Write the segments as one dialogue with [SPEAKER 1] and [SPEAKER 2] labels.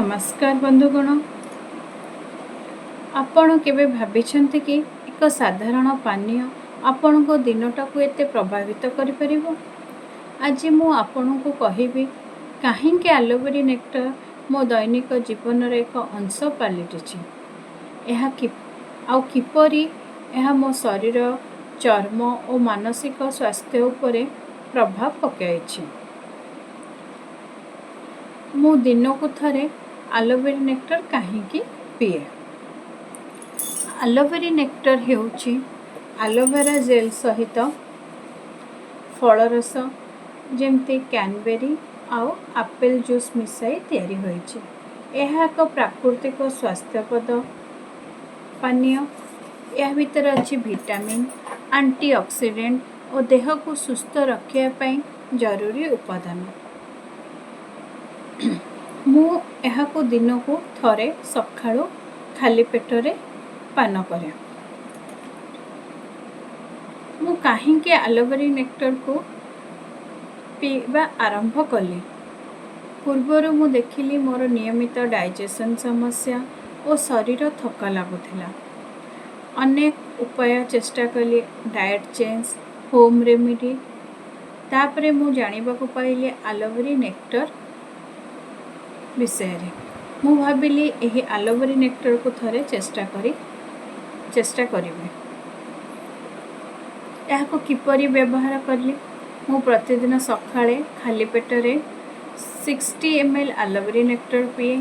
[SPEAKER 1] ନମସ୍କାର ବନ୍ଧୁଗଣ। ଆପଣ କେବେ ଭାବିଛନ୍ତି କି ଏକ ସାଧାରଣ ପାନୀୟ ଆପଣଙ୍କ ଦିନଟାକୁ ଏତେ ପ୍ରଭାବିତ କରିପାରିବ? ଆଜି ମୁଁ ଆପଣଙ୍କୁ କହିବି କାହିଁକି ଆଲୋବେରୀ ନେକ୍ଟର ମୋ ଦୈନିକ ଜୀବନର ଏକ ଅଂଶ ପାଲଟିଛି, ଏହା କି ଆଉ କିପରି ଏହା ମୋ ଶରୀର, ଚର୍ମ ଓ ମାନସିକ ସ୍ୱାସ୍ଥ୍ୟ ଉପରେ ପ୍ରଭାବ ପକାଇଛି। ମୁଁ ଦିନକୁ ଥରେ ଆଲୋବେରୀ ନେକ୍ଟର କାହିଁକି ପିଏ? ଆଲୋବେରୀ ନେକ୍ଟର ହେଉଛି ଆଲୋଭେରା ଜେଲ୍ ସହିତ ଫଳରସ, ଯେମିତି କ୍ରାନବେରୀ ଆଉ ଆପେଲ୍ ଜୁସ୍ ମିଶାଇ ତିଆରି ହୋଇଛି। ଏହା ଏକ ପ୍ରାକୃତିକ ସ୍ୱାସ୍ଥ୍ୟପ୍ରଦ ପାନୀୟ। ଏହା ଭିତରେ ଅଛି ଭିଟାମିନ୍, ଆଣ୍ଟି ଅକ୍ସିଡେଣ୍ଟ ଓ ଦେହକୁ ସୁସ୍ଥ ରଖିବା ପାଇଁ ଜରୁରୀ ଉପାଦାନ। ମୁଁ ଏହାକୁ ଦିନକୁ ଥରେ ସକାଳୁ ଖାଲି ପେଟରେ ପାନ କରେ। ମୁଁ କାହିଁକି ଆଲୋବେରୀ ନେକ୍ଟରକୁ ପିଇବା ଆରମ୍ଭ କଲି? ପୂର୍ବରୁ ମୁଁ ଦେଖିଲି ମୋର ନିୟମିତ ଡାଇଜେସନ୍ ସମସ୍ୟା ଓ ଶରୀର ଥକ୍କା ଲାଗୁଥିଲା। ଅନେକ ଉପାୟ ଚେଷ୍ଟା କଲି, ଡାଏଟ୍ ଚେଞ୍ଜ, ହୋମ୍ ରେମିଡ଼ି। ତାପରେ ମୁଁ ଜାଣିବାକୁ ପାଇଲି ଆଲୋବେରୀ ନେକ୍ଟର ବିଷୟରେ। ମୁଁ ଭାବିଲି ଏହି ଆଲୋବେରୀ ନେକ୍ଟରକୁ ଥରେ ଚେଷ୍ଟା କରିବି। ଏହାକୁ କିପରି ବ୍ୟବହାର କଲି? ମୁଁ ପ୍ରତିଦିନ ସକାଳେ ଖାଲି ପେଟରେ 60 ml ଆଲୋବେରୀ ନେକ୍ଟର ପିଏ।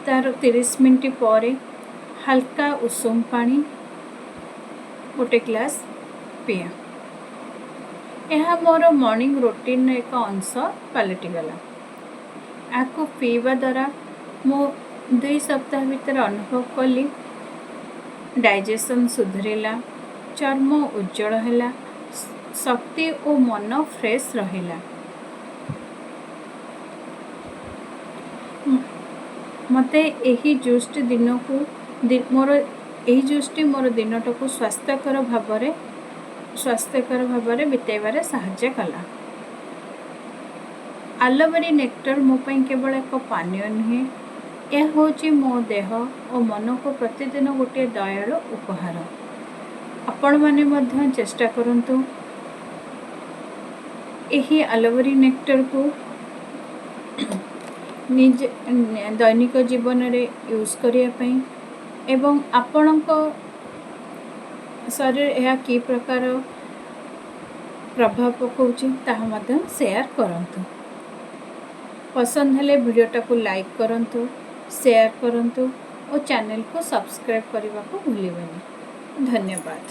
[SPEAKER 1] ତାର 30 ମିନିଟ୍ ପରେ ହାଲକା ଉଷୁମ ପାଣି ଗୋଟେ ଗ୍ଲାସ୍ ପିଏ। ଏହା ମୋର ମର୍ଣ୍ଣିଂ ରୁଟିନ୍ର ଏକ ଅଂଶ ପାଲଟିଗଲା। ଏହାକୁ ପିଇବା ଦ୍ୱାରା ମୁଁ 2 ସପ୍ତାହ ଭିତରେ ଅନୁଭବ କଲି ଡାଇଜେସନ୍ ସୁଧୁରିଲା, ଚର୍ମ ଉଜ୍ଜଳ ହେଲା, ଶକ୍ତି ଓ ମନ ଫ୍ରେଶ୍ ରହିଲା। ମୋତେ ଏହି ଜୁସ୍ଟି ଦିନକୁ ମୋର ଏହି ଜୁସ୍ଟି ମୋର ଦିନଟାକୁ ସ୍ୱାସ୍ଥ୍ୟକର ଭାବରେ ବିତେଇବାରେ ସାହାଯ୍ୟ କଲା। ଆଲୋବେରୀ ନେକ୍ଟର ମୋ ପାଇଁ କେବଳ ଏକ ପାନୀୟ ନୁହେଁ, ଏହା ହେଉଛି ମୋ ଦେହ ଓ ମନକୁ ପ୍ରତିଦିନ ଗୋଟିଏ ଦୟାଳୁ ଉପହାର। ଆପଣମାନେ ମଧ୍ୟ ଚେଷ୍ଟା କରନ୍ତୁ ଏହି ଆଲୋବେରୀ ନେକ୍ଟରକୁ ନିଜ ଦୈନିକ ଜୀବନରେ ୟୁଜ୍ କରିବା ପାଇଁ ଏବଂ ଆପଣଙ୍କ ଶରୀରରେ ଏହା କି ପ୍ରକାର ପ୍ରଭାବ ପକାଉଛି, ତାହା ମଧ୍ୟ ସେୟାର କରନ୍ତୁ। ପସନ୍ଦ ହେଲେ ଭିଡ଼ିଓଟାକୁ ଲାଇକ୍ କରନ୍ତୁ, ସେୟାର କରନ୍ତୁ ଓ ଚ୍ୟାନେଲକୁ ସବସ୍କ୍ରାଇବ୍ କରିବାକୁ ଭୁଲିବେନି। ଧନ୍ୟବାଦ।